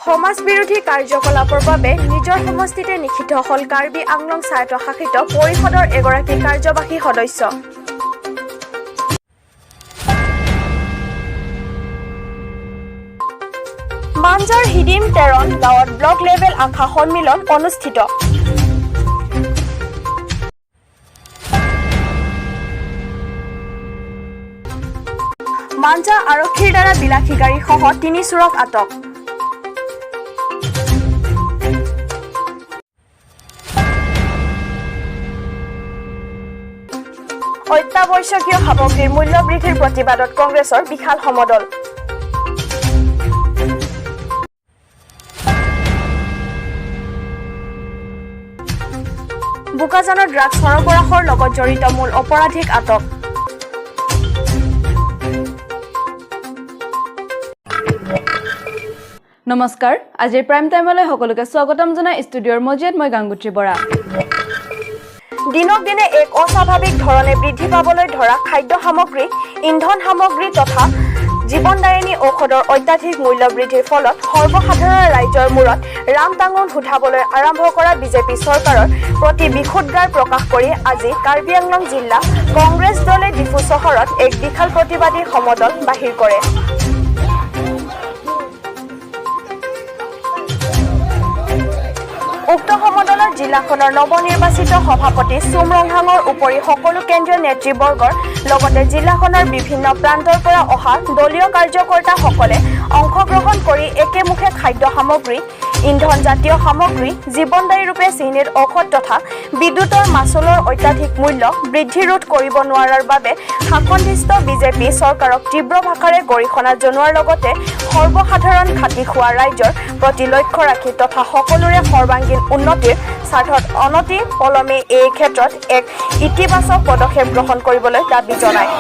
সমাজ বিৰোধী কাৰ্যকলাপৰ বাবে নিজৰ সমষ্টিতে নিষিদ্ধ হ'ল কাৰ্বি আংলং স্বায়ত্তশাসিত পৰিষদৰ এগৰাকী কাৰ্যবাহী সদস্য। মাঞ্জাৰ হিদিম টেৰণ গাঁৱত ব্লক লেভেল আশা সন্মিলন অনুষ্ঠিত। মাঞ্জা আৰক্ষীৰ দ্বাৰা বিলাসী গাড়ীসহ তিনি চোৰক আটক। অত্যাৱশ্যকীয় সামগ্ৰীৰ মূল্য বৃদ্ধিৰ প্ৰতিবাদত কংগ্ৰেছৰ বিশাল সমদল। বোকাজানৰ ড্ৰাগছ সৰবৰাহৰ লগত জড়িত মূল অপৰাধীক আটক। নমস্কাৰ, আজিৰ প্ৰাইম টাইমলৈ সকলোকে স্বাগতম জনাই ষ্টুডিঅ'ৰ মজিয়াত মই গাংগুত্ৰী বৰা। দিনক দিনে এক অস্বাভাৱিক ধৰণে বৃদ্ধি পাবলৈ ধৰা খাদ্য সামগ্ৰী, ইন্ধন সামগ্ৰী তথা জীৱনদায়িনী ঔষধৰ অত্যাধিক মূল্য বৃদ্ধিৰ ফলত সৰ্বসাধাৰণ ৰাইজৰ মূৰত ৰামটাঙোন সোধাবলৈ আৰম্ভ কৰা বিজেপি চৰকাৰৰ প্ৰতি বিষোদগাৰ প্ৰকাশ কৰি আজি কাৰ্বি আংলং জিলা কংগ্ৰেছ দলে ডিফু চহৰত এক বিশাল প্ৰতিবাদী সমদল বাহিৰ কৰে। উক্ত সমদলত জিলাখনৰ নৱনিৰ্বাচিত সভাপতি চুম ৰংহাঙৰ উপৰি সকলো কেন্দ্ৰীয় নেতৃবৰ্গৰ লগতে জিলাখনৰ বিভিন্ন প্ৰান্তৰ পৰা অহা দলীয় কাৰ্যকৰ্তাসকলে অংশগ্ৰহণ কৰি একেমুখে খাদ্য সামগ্ৰী, ইন্ধনজাতীয় সামগ্ৰী, জীৱনদায়ী ৰূপে চিহ্নিত ঔষধ তথা বিদ্যুতৰ মাচুলৰ অত্যাধিক মূল্য বৃদ্ধি ৰোধ কৰিব নোৱাৰাৰ বাবে শাসনাধিষ্ঠ বিজেপি চৰকাৰক তীব্ৰ ভাষাৰে গৰিহণা জনোৱাৰ লগতে সৰ্বসাধাৰণ খাটি খোৱা ৰাইজৰ প্ৰতি লক্ষ্য ৰাখি তথা সকলোৰে সৰ্বাংগীন উন্নতিৰ স্বাৰ্থত অনতি পলমে এই ক্ষেত্ৰত এক ইতিবাচক পদক্ষেপ গ্ৰহণ কৰিবলৈ দাবী জনায়।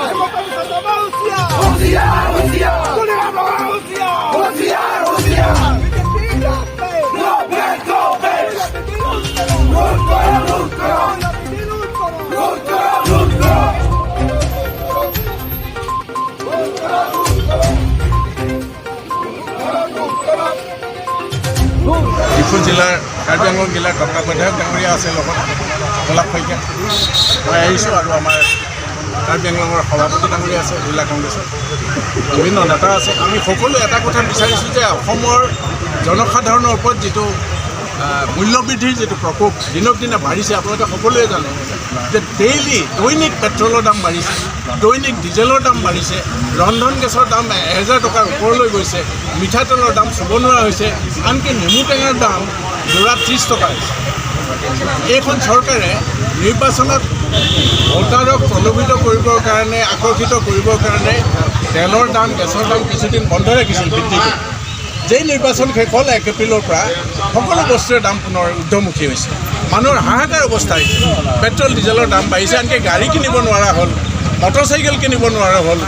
ডিফু জিলাৰ, কাৰ্বি আংলং জিলাৰ তত্বাৱধায়ক ডাঙৰীয়া আছে, লগত গোলাপ শইকীয়া, মই আহিছোঁ আৰু আমাৰ কাৰ্বি আংলঙৰ সভাপতি ডাঙৰীয়া আছে, জিলা কংগ্ৰেছৰ বিভিন্ন নেতা আছে। আমি সকলোৱে এটা কথা বিচাৰিছোঁ যে অসমৰ জনসাধাৰণৰ ওপৰত যিটো মূল্যবৃদ্ধিৰ যিটো প্ৰকোপ দিনক দিনে বাঢ়িছে, আপোনালোকে সকলোৱে জানে যে ডেইলি দৈনিক পেট্ৰলৰ দাম বাঢ়িছে, দৈনিক ডিজেলৰ দাম বাঢ়িছে, ৰন্ধন গেছৰ দাম 1000 টকাৰ ওপৰলৈ গৈছে, মিঠাতেলৰ দাম চুব নোৱাৰা হৈছে, আনকি নেমু টেঙাৰ দাম যোৰা 30 টকা হৈছে। এইখন চৰকাৰে নিৰ্বাচনত ভোটাৰক প্ৰলোভিত কৰিবৰ কাৰণে, আকৰ্ষিত কৰিবৰ কাৰণে তেলৰ দাম, গেছৰ দাম কিছুদিন বন্ধ ৰাখিছিল বৃদ্ধি কৰি। যেই নিৰ্বাচন শেষ হ'ল, 1 এপ্ৰিলৰ পৰা সকলো বস্তুৰে দাম পুনৰ ঊৰ্ধমুখী হৈছে। মানুহৰ হাহাকাৰ অৱস্থা হৈছে। পেট্ৰল ডিজেলৰ দাম বাঢ়িছে, আনকি গাড়ী কিনিব নোৱাৰা হ'ল, মটৰচাইকেল কিনিব নোৱাৰা হ'ল।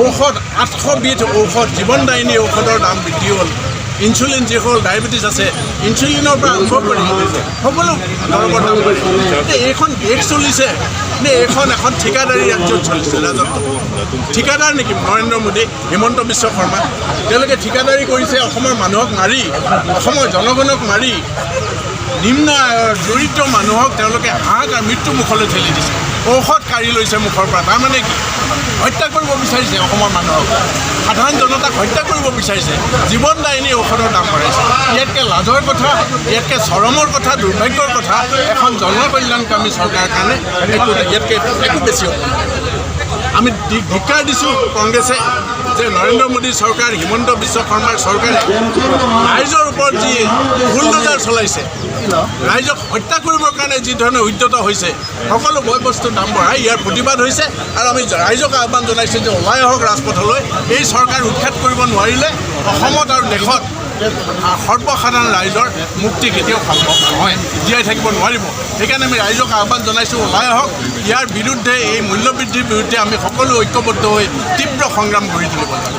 ঔষধ, 800 বিধ ঔষধ, জীৱনদায়িনী ঔষধৰ দাম বৃদ্ধি হ'ল। ইনচুলিন, যিসকল ডায়েবেটিছ আছে, ইনচুলিনৰ পৰা আৰম্ভ কৰি সকলো দৰৱৰ দাম বাঢ়িছে। এতিয়া এইখন দেশ চলিছে নে এইখন এখন ঠিকাদাৰী ৰাজ্যত চলিছে? ৰাজত্ব ঠিকাদাৰ নেকি নৰেন্দ্ৰ মোদী, হিমন্ত বিশ্ব শৰ্মা? তেওঁলোকে ঠিকাদাৰী কৰিছে অসমৰ মানুহক মাৰি, অসমৰ জনগণক মাৰি, নিম্ন আয়ৰ দৰিদ্ৰ মানুহক তেওঁলোকে হাহাকাৰ মৃত্যু মুখলৈ ঠেলি দিছে। ঔষধ কাঢ়ি লৈছে মুখৰ পৰা। তাৰমানে কি, হত্যা কৰিব বিচাৰিছে অসমৰ মানুহক, সাধাৰণ জনতাক হত্যা কৰিব বিচাৰিছে। জীৱনদায়িনী ঔষধৰ দাম বঢ়াইছে। ইয়াতকৈ লাজৰ কথা, ইয়াতকৈ চৰমৰ কথা, দুৰ্ভাগ্যৰ কথা এখন জনকল্যাণকামী চৰকাৰৰ কাৰণে একো ইয়াতকৈ একো বেছি হ'ব নোৱাৰে। আমি ধিক্কাৰ দিছোঁ কংগ্ৰেছে যে নৰেন্দ্ৰ মোদী চৰকাৰ, হিমন্ত বিশ্ব শৰ্মাৰ চৰকাৰে ৰাইজৰ ওপৰত যি বুলডজাৰ চলাইছে, ৰাইজক হত্যা কৰিবৰ কাৰণে যি ধৰণে উদ্যত হৈছে, সকলো বয় বস্তুৰ দাম বঢ়াই, ইয়াৰ প্ৰতিবাদ হৈছে। আৰু আমি ৰাইজক আহ্বান জনাইছোঁ যে ওলাই আহক ৰাজপথলৈ। এই চৰকাৰ উৎখাত কৰিব নোৱাৰিলে অসমত আৰু দেশত সৰ্বসাধাৰণ ৰাইজৰ মুক্তি কেতিয়াও সম্ভৱ নহয়, জীয়াই থাকিব নোৱাৰিব। সেইকাৰণে আমি ৰাইজক আহ্বান জনাইছোঁ, ওলাই আহক। ইয়াৰ বিৰুদ্ধে, এই মূল্যবৃদ্ধিৰ বিৰুদ্ধে আমি সকলো ঐক্যবদ্ধ হৈ তীব্ৰ সংগ্ৰাম গঢ়ি তুলিব লাগিব।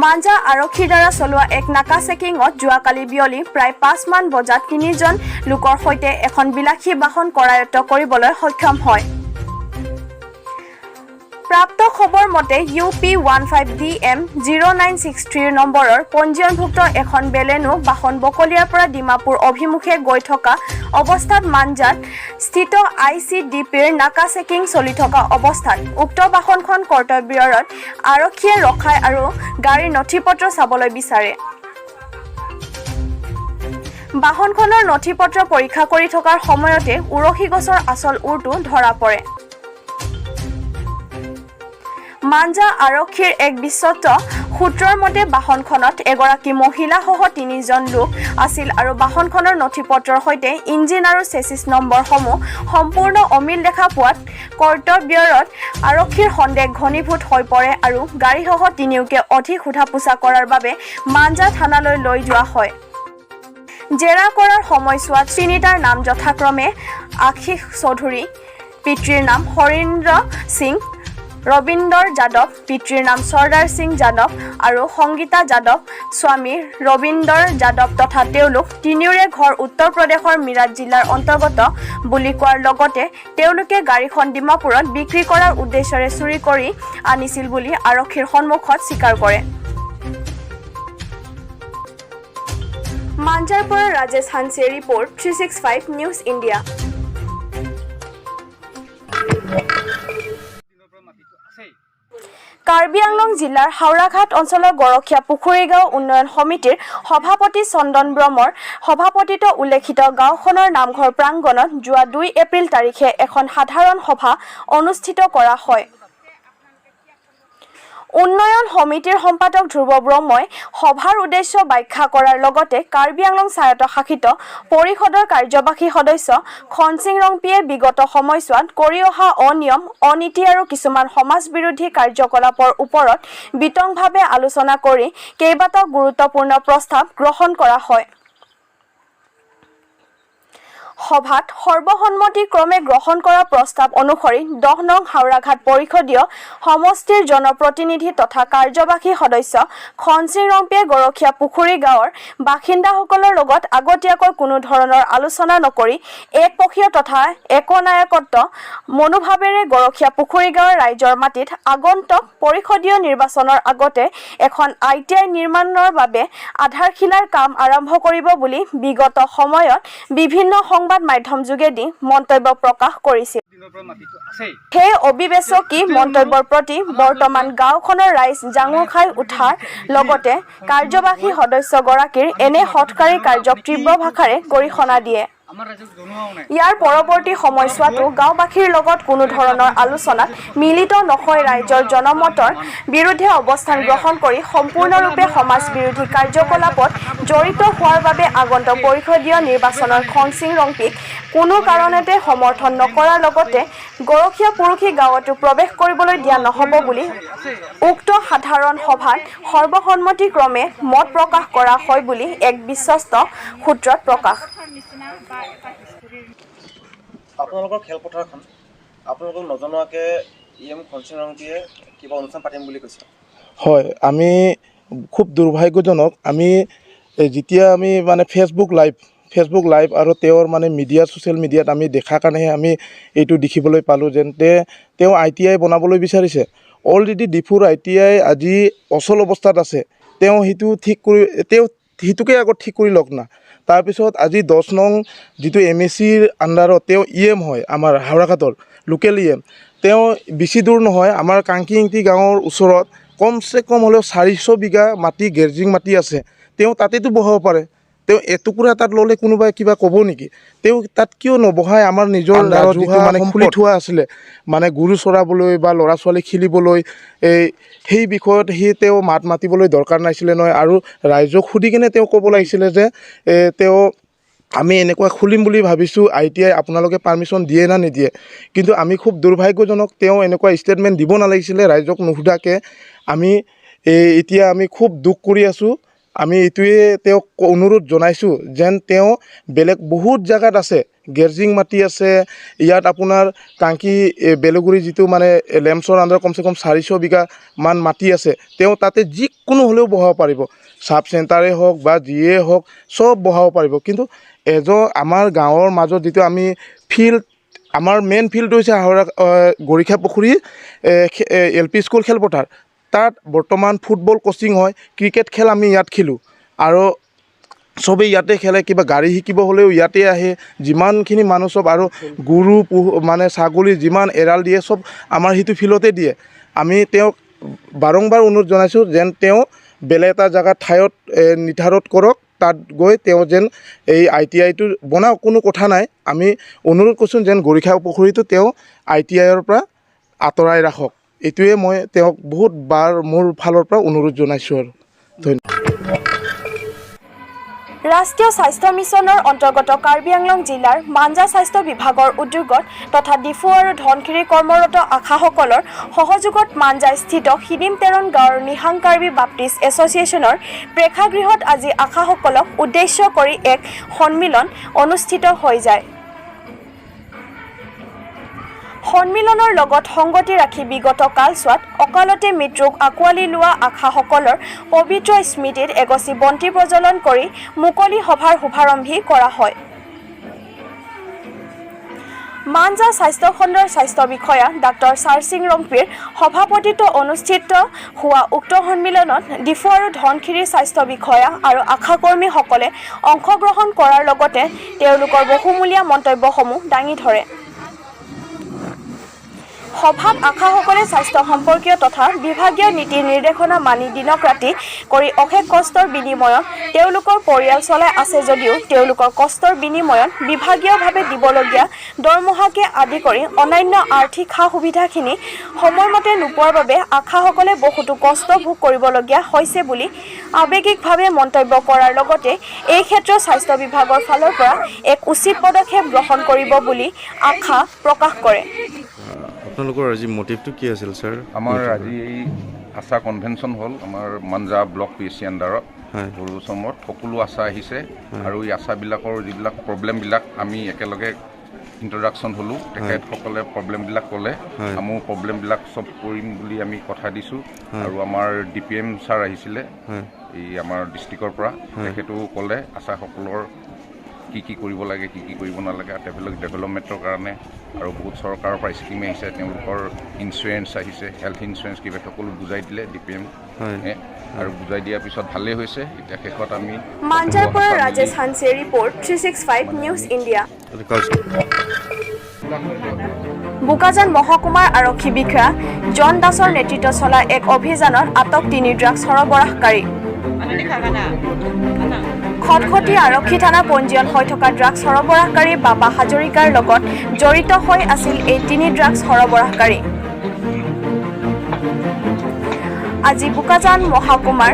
মাঞ্জা আৰক্ষীৰ দ্বাৰা চলোৱা এক নাকা চেকিঙত যোৱাকালি বিয়লি প্ৰায় 5মান বজাত তিনিজন লোকৰ সৈতে এখন বিলাসী বাহন কৰায়ত্ব কৰিবলৈ সক্ষম হয়। প্ৰাপ্ত খবৰ মতে UP 15 DM 0963 নম্বৰৰ পঞ্জীয়নভুক্ত এখন বেলেনো বাহন বকলীয়াৰ পৰা ডিমাপুৰ অভিমুখে গৈ থকা অৱস্থাত মাঞ্জাত স্থিত আইচিডিপিৰ নাকা চেকিং চলি থকা অৱস্থাত উক্ত বাহনখন কৰ্তব্যৰত আৰক্ষীয়ে ৰখায় আৰু গাড়ীৰ নথি পত্ৰ চাবলৈ বিচাৰে। বাহনখনৰ নথি পত্ৰ পৰীক্ষা কৰি থকাৰ সময়তে উৰহি গছৰ আচল ওৰটো ধৰা পৰে। মাঞ্জা আৰক্ষীৰ এক বিশ্বস্ত সূত্ৰৰ মতে, বাহনখনত এগৰাকী মহিলাসহ তিনিজন লোক আছিল আৰু বাহনখনৰ নথি পত্ৰৰ সৈতে ইঞ্জিন আৰু চেচিছ নম্বৰসমূহ সম্পূৰ্ণ অমিল দেখা পোৱাত কৰ্তব্যৰত আৰক্ষীৰ সন্দেহ ঘনীভূত হৈ পৰে আৰু গাড়ীসহ তিনিওকে অধিক সোধা পোছা কৰাৰ বাবে মাঞ্জা থানালৈ লৈ যোৱা হয়। জেৰা কৰাৰ সময়ছোৱাত তিনিটাৰ নাম যথাক্ৰমে আশীষ চৌধুৰী, পিতৃৰ নাম হৰীন্দ্ৰ সিং, ৰবীন্দৰ যাদৱ, পিতৃৰ নাম চৰ্দাৰ সিং যাদৱ আৰু সংগীতা যাদৱ, স্বামী ৰবীন্দৰ যাদৱ তথা তেওঁলোক তিনিওৰে ঘৰ উত্তৰ প্ৰদেশৰ মিৰাট জিলাৰ অন্তৰ্গত বুলি কোৱাৰ লগতে তেওঁলোকে গাড়ীখন ডিমাপুৰত বিক্ৰী কৰাৰ উদ্দেশ্যৰে চুৰি কৰি আনিছিল বুলি আৰক্ষীৰ সন্মুখত স্বীকাৰ কৰে। মাঞ্জাৰ পৰা Rajesh Hanse report, 365 news India. দিনৰ পৰা মাটিটো আছেই। কাৰ্বি আংলং জিলাৰ হাওৰাঘাট অঞ্চলৰ গৰখীয়া পুখুৰীগাঁও উন্নয়ন সমিতিৰ সভাপতি চন্দন ব্ৰহ্মৰ সভাপতিত্ব উল্লেখিত গাঁওখনৰ নামঘৰ প্ৰাংগণত যোৱা 2 এপ্ৰিল তাৰিখে এখন সাধাৰণ সভা অনুষ্ঠিত কৰা হয়। উন্নয়ন সমিতিৰ সম্পাদক ধ্ৰুৱ ব্ৰহ্মই সভাৰ উদ্দেশ্য ব্যাখ্যা কৰাৰ লগতে কাৰ্বি আংলং স্বায়ত্তশাসিত পৰিষদৰ কাৰ্যবাহী সদস্য খনচিং ৰংপিয়ে বিগত সময়ছোৱাত কৰি অহা অনিয়ম, অনীতি আৰু কিছুমান সমাজ বিৰোধী কাৰ্যকলাপৰ ওপৰত বিতংভাৱে আলোচনা কৰি কেইবাটাও গুৰুত্বপূৰ্ণ প্ৰস্তাৱ গ্ৰহণ কৰা হয়। সভাত সৰ্বসন্মতিক্ৰমে গ্ৰহণ কৰা প্ৰস্তাৱ অনুসৰি 10 নং হাওৰাঘাট পৰিষদীয় সমষ্টিৰ জনপ্ৰতিনিধি তথা কাৰ্যবাহী সদস্য খনচিং ৰংপিয়ে গৰখীয়া পুখুৰী গাঁৱৰ বাসিন্দাসকলৰ লগত আগতীয়াকৈ কোনো ধৰণৰ আলোচনা নকৰি একপক্ষীয় তথা একনায়কত্ব মনোভাৱেৰে গৰখীয়া পুখুৰী গাঁৱৰ ৰাইজৰ মাটিত আগন্তুক পৰিষদীয় নিৰ্বাচনৰ আগতে এখন আইটিআই নিৰ্মাণৰ বাবে আধাৰশিলাৰ কাম আৰম্ভ কৰিব বুলি বিগত সময়ত বিভিন্ন সংবাদ মাধ্যম যোগেদি মন্তব্য প্ৰকাশ কৰিছিল। দিনৰ পৰা মাটিটো আছেই। সেই অবিবেচকী মন্তব্যৰ প্ৰতি বৰ্তমান গাঁওখনৰ ৰাইজ জাঙুৰ খাই উঠাৰ লগতে কাৰ্যবাহী সদস্যগৰাকীৰ এনে হঠকাৰী কাৰ্যক তীব্ৰ ভাষাৰে গৰিহণা দিয়ে। আমাৰ ৰাইজক জনোৱাও নাই। ইয়াৰ পৰৱৰ্তী সময়ছোৱাতো গাঁওবাসীৰ লগত কোনো ধৰণৰ আলোচনাত মিলিত নহৈ ৰাইজৰ জনমতৰ বিৰুদ্ধে অৱস্থান গ্ৰহণ কৰি সম্পূৰ্ণৰূপে সমাজ বিৰোধী কাৰ্যকলাপত জড়িত হোৱাৰ বাবে আগন্তুক পৰিষদীয় নিৰ্বাচনৰ খংচিং ৰংপিক কোনো কাৰণতে সমৰ্থন নকৰাৰ লগতে গৰখীয়া পুৰুষী গাঁৱতো প্ৰৱেশ কৰিবলৈ দিয়া নহ'ব বুলি উক্ত সাধাৰণ সভাত সৰ্বসন্মতিক্ৰমে মত প্ৰকাশ কৰা হয় বুলি এক বিশ্বস্ত সূত্ৰত প্ৰকাশ। আপোনালোকৰ খেলপথাৰখন আপোনালোকক নজনোৱাকৈ ই এম খনচিং ৰংপিয়ে কিবা অনুষ্ঠান পাতিম বুলি কৈছে। হয়, আমি খুব দুৰ্ভাগ্যজনক। আমি এই যেতিয়া আমি মানে ফেচবুক লাইভ আৰু তেওঁৰ মানে মিডিয়া, ছ'চিয়েল মিডিয়াত আমি দেখা কাৰণেহে আমি এইটো দেখিবলৈ পালোঁ যেন তেওঁ আইটিআই বনাবলৈ বিচাৰিছে। অলৰেডি ডিফুৰ আইটিআই আজি অচল অৱস্থাত আছে। তেওঁ সেইটো ঠিক কৰি, তেওঁ সেইটোকে আগত ঠিক কৰি লওক না। তাৰপিছত আজি 10 নং যিটো এমএচিৰ আণ্ডাৰত তেওঁ ই এম হয়, আমাৰ হাওৰাঘাটৰ লোকেল ই এম, তেওঁ বেছি দূৰ নহয়, আমাৰ কাংকিংটি গাঁৱৰ ওচৰত কমচে কম হ'লেও 400 বিঘা মাটি, গেৰ্জিং মাটি আছে। তেওঁ তাতেতো বহাব পাৰে। তেওঁ এটুকুৰা তাত ল'লে কোনোবাই কিবা ক'ব নেকি? তেওঁ তাত কিয় নবহায়? আমাৰ নিজৰ আণ্ডাৰত যিটো মানে খুলি থোৱা আছিলে, মানে গৰু চৰাবলৈ বা ল'ৰা ছোৱালী খেলিবলৈ, এই সেই বিষয়ত তেওঁ মাত মাতিবলৈ দৰকাৰ নাছিলে নহয়। আৰু ৰাইজক সুধি কিনে তেওঁ ক'ব লাগিছিলে যে তেওঁ আমি এনেকুৱা খুলিম বুলি ভাবিছোঁ আইটিআই, আপোনালোকে পাৰ্মিশ্যন দিয়ে না নিদিয়ে? কিন্তু আমি খুব দুৰ্ভাগ্যজনক, তেওঁ এনেকুৱা ষ্টেটমেণ্ট দিব নালাগিছিলে ৰাইজক নুসুধাকৈ। আমি এই এতিয়া আমি খুব দুখ কৰি আছোঁ। আমি এইটোৱে তেওঁক অনুৰোধ জনাইছোঁ যেন তেওঁ বেলেগ বহুত জেগাত আছে, গেৰ্জিং মাটি আছে। ইয়াত আপোনাৰ কাংকি বেলগুৰি যিটো মানে লেমছৰ আণ্ডাৰ কমচে কম 400 বিঘামান মাটি আছে। তেওঁ তাতে যিকোনো হ'লেও বহাব পাৰিব, চাব চেণ্টাৰেই হওক বা যিয়ে হওক, চব বহাব পাৰিব। কিন্তু এজন আমাৰ গাঁৱৰ মাজত যিটো আমি ফিল্ড আমাৰ মেইন ফিল্ডটো হৈছে হাওৰা গৰিখা পুখুৰী এলপি স্কুল খেলপথাৰ। তাত বৰ্তমান ফুটবল কোচিং হয়, ক্ৰিকেট খেল আমি ইয়াত খেলোঁ আৰু চবেই ইয়াতে খেলে। কিবা গাড়ী শিকিব হ'লেও ইয়াতে আহে যিমানখিনি মানুহ চব, আৰু গৰু মানে ছাগলী যিমান এৰাল দিয়ে চব আমাৰ সেইটো ফিল্ডতে দিয়ে। আমি তেওঁক বাৰম্বাৰ অনুৰোধ জনাইছোঁ যেন তেওঁ বেলেগ এটা জেগাত ঠাইত নিৰ্ধাৰণ কৰক, তাত গৈ তেওঁ যেন এই আইটিআইটো বনাওক, কোনো কথা নাই। আমি অনুৰোধ কৰিছোঁ যেন গৰিখা পুখুৰীটো তেওঁ আইটিআইৰ পৰা আঁতৰাই ৰাখক। এইটোৱে মই তেওঁক বহুত বাৰ মোৰ ফালৰ পৰা অনুৰোধ জনাইছোঁ আৰু ধন্যবাদ। ৰাষ্ট্ৰীয় স্বাস্থ্য মিছনৰ অন্তৰ্গত কাৰ্বি আংলং জিলাৰ মাঞ্জা স্বাস্থ্য বিভাগৰ উদ্যোগত তথা ডিফু আৰু ধনশিৰি কৰ্মৰত আশাসকলৰ সহযোগত মাঞ্জাস্থিত সিদিম তেৰণ গাঁৱৰ নিহাং কাৰ্বি বাপ্টিষ্ট এছ'চিয়েশ্যনৰ প্ৰেক্ষাগৃহত আজি আশাসকলক উদ্দেশ্য কৰি এক সন্মিলন অনুষ্ঠিত হৈ যায়। সন্মিলনৰ লগত সংগতি ৰাখি বিগত কালছোৱাত অকালতে মৃত্যুক আঁকোৱালি লোৱা আশাসকলৰ পবিত্ৰ স্মৃতিত এগছি বন্তি প্ৰজ্বলন কৰি মুকলি সভাৰ শুভাৰম্ভি কৰা হয়। মাঞ্জা স্বাস্থ্যখণ্ডৰ স্বাস্থ্য বিষয়া ডাক্তৰ চাৰসিং ৰংপিৰ সভাপতিত্ব অনুষ্ঠিত হোৱা উক্ত সন্মিলনত ডিফু আৰু ধনশিৰিৰ স্বাস্থ্য বিষয়া আৰু আশাকৰ্মীসকলে অংশগ্ৰহণ কৰাৰ লগতে তেওঁলোকৰ বহুমূলীয়া মন্তব্যসমূহ দাঙি ধৰে। সভাত আশাসকলে স্বাস্থ্য সম্পৰ্কীয় তথা বিভাগীয় নীতি নিৰ্দেশনা মানি দিনক ৰাতি কৰি অশেষ কষ্টৰ বিনিময়ত তেওঁলোকৰ পৰিয়াল চলাই আছে যদিও তেওঁলোকৰ কষ্টৰ বিনিময়ত বিভাগীয়ভাৱে দিবলগীয়া দৰমহাকে আদি কৰি অন্যান্য আৰ্থিক সা সুবিধাখিনি সময়মতে নোপোৱাৰ বাবে আশাসকলে বহুতো কষ্ট ভোগ কৰিবলগীয়া হৈছে বুলি আৱেগিকভাৱে মন্তব্য কৰাৰ লগতে এই ক্ষেত্ৰত স্বাস্থ্য বিভাগৰ ফালৰ পৰা এক উচিত পদক্ষেপ গ্ৰহণ কৰিব বুলি আশা প্ৰকাশ কৰে। আপোনালোকৰ আজি মটিভটো কি আছিল ছাৰ? আমাৰ আজি এই আশা কনভেনশ্যন হ'ল আমাৰ মাঞ্জা ব্লক পিএচচি আণ্ডাৰত গৰুচমত সকলো আশা আহিছে আৰু এই আশাবিলাকৰ যিবিলাক প্ৰব্লেমবিলাক আমি একেলগে ইণ্ট্ৰডাকশ্যন হ'লোঁ। তেখেতসকলে প্ৰব্লেমবিলাক ক'লে, আমিও প্ৰব্লেমবিলাক চব কৰিম বুলি আমি কথা দিছোঁ। আৰু আমাৰ ডিপিএম ছাৰ আহিছিলে এই আমাৰ ডিষ্ট্ৰিক্টৰ পৰা, তেখেতেও ক'লে আশাসকলৰ কি কি কৰিব লাগে, কি কি কৰিব নালাগে, আৰু তেওঁলোক ডেভেলপমেণ্টৰ কাৰণে আৰু বহুত চৰকাৰৰ পৰা স্কিম আহিছে, তেওঁলোকৰ ইঞ্চুৰেঞ্চ আহিছে, হেল্থ ইঞ্চুৰেঞ্চ কিবা সকলো বুজাই দিলে ডিপিএম আৰু বুজাই দিয়াৰ পিছত ভালেই হৈছে। এতিয়া শেষত আমি মাঞ্জাৰ পৰা Rajesh Hanse report 365 news India. Bokajan মহকুমাৰ আৰক্ষী বিষয়া জন দাসৰ নেতৃত্বত চলা এক অভিযানত আটক 3 ড্ৰাগছ সৰবৰাহকাৰী। খটখটি আৰক্ষী থানা পঞ্জীয়ন হৈ থকা ড্ৰাগছ সৰবৰাহকাৰী বাবা হাজৰিকাৰ লগত জড়িত হৈ আছিল এই 3 ড্ৰাগছ সৰবৰাহকাৰী। আজি বোকাজান মহকুমাৰ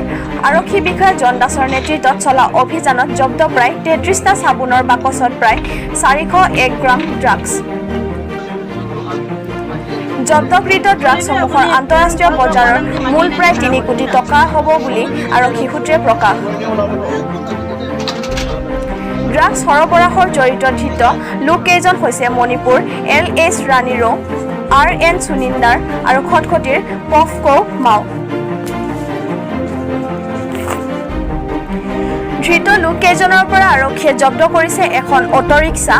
আৰক্ষী বিষয়া জন দাসৰ নেতৃত্বত চলা অভিযানত জব্দ প্ৰায় 33টা চাবোনৰ বাকচত প্ৰায় 401 গ্ৰাম ড্ৰাগছ। জব্দকৃত ড্ৰাগছসমূহৰ আন্তঃৰাষ্ট্ৰীয় বজাৰৰ মূল প্ৰায় 3 কোটি টকা হ'ব বুলি আৰক্ষী সূত্ৰে প্ৰকাশ। ড্ৰাগছ সৰবৰাহৰ জড়িত ধৃত লোককেইজন হৈছে মণিপুৰ এল এইচ ৰাণীৰো, আৰ এন সুনিন্দাৰ আৰু খটখটিৰ পফকৌ মাও। ধৃত লোককেইজনৰ পৰা আৰক্ষীয়ে জব্দ কৰিছে এখন অট'ৰিক্সা,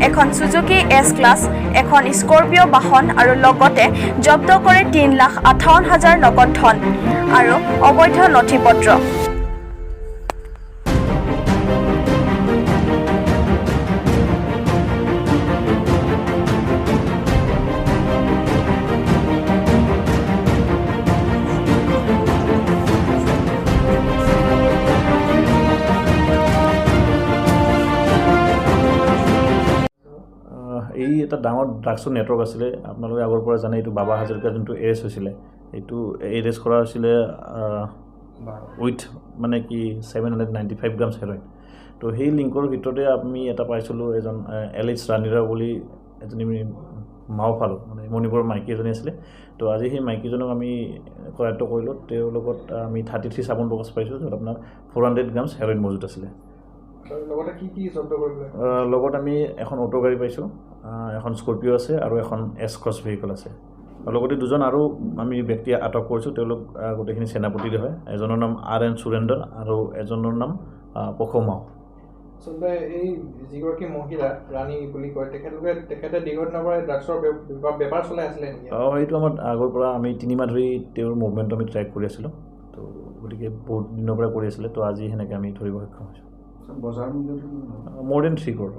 এখন চুজুকি এছ ক্লাছ, এখন স্কৰপিঅ' বাহন আৰু লগতে জব্দ কৰে 3,58,000 নগদ ধন আৰু অবৈধ নথি পত্ৰ। এই এটা ডাঙৰ ড্ৰাগছৰ নেটৱৰ্ক আছিলে, আপোনালোকে আগৰ পৰা জানে। এইটো বাবা হাজৰিকা যোনটো এৰেষ্ট হৈছিলে, এইটো এৰেষ্ট কৰা হৈছিলে উইথ মানে কি 795 গ্ৰামছ হেৰইন। তো সেই লিংকৰ ভিতৰতে আমি এটা পাইছিলোঁ, এজন এল এইচ ৰাণীৰা বুলি এজনী মাও পালোঁ, মানে মণিপুৰৰ মাইকী এজনী আছিলে। তো আজি সেই মাইকীজনক আমি কৰায়ত্ব কৰিলোঁ। তেওঁৰ লগত আমি 33 চাবোন বক্স পাইছোঁ, য'ত আপোনাৰ 400 গ্ৰামছ হেৰইন মজুত আছিলে। লগত আমি এখন অ'টো গাড়ী পাইছোঁ, এখন স্কৰপিঅ' আছে আৰু এখন এছ ক্ৰছ ভেহিকল আছে। আৰু লগতে দুজন আৰু আমি ব্যক্তি আটক কৰিছোঁ, তেওঁলোক গোটেইখিনি সেনাপতিৰে হয়। এজনৰ নাম আৰ এন সুৰেন্দ্ৰ আৰু এজনৰ নাম পখৌ মাও। আচলতে এই যিগৰাকী মহিলা ৰাণী বুলি কয়, তেখেতে দীৰ্ঘদিনৰ পৰাই ড্ৰাগছৰ বেপাৰ চলাই আছিলে নেকি? অঁ, এইটো আমাৰ আগৰ পৰা আমি 3 মাহ ধৰি তেওঁৰ মুভমেণ্টটো আমি ট্ৰেক কৰি আছিলোঁ। তো গতিকে বহুত দিনৰ পৰা কৰি আছিলে। তো আজি সেনেকৈ আমি ধৰিব সক্ষম হৈছোঁ। বজাৰ মূল্যটো? মোৰ then 3 crore.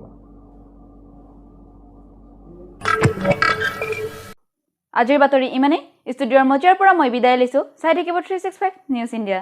আজিৰ বাতৰি ইমানেই। ষ্টুডিঅ'ৰ মজিয়াৰ পৰা মই বিদায় লৈছোঁ। চাই থাকিব 365 নিউজ ইণ্ডিয়া।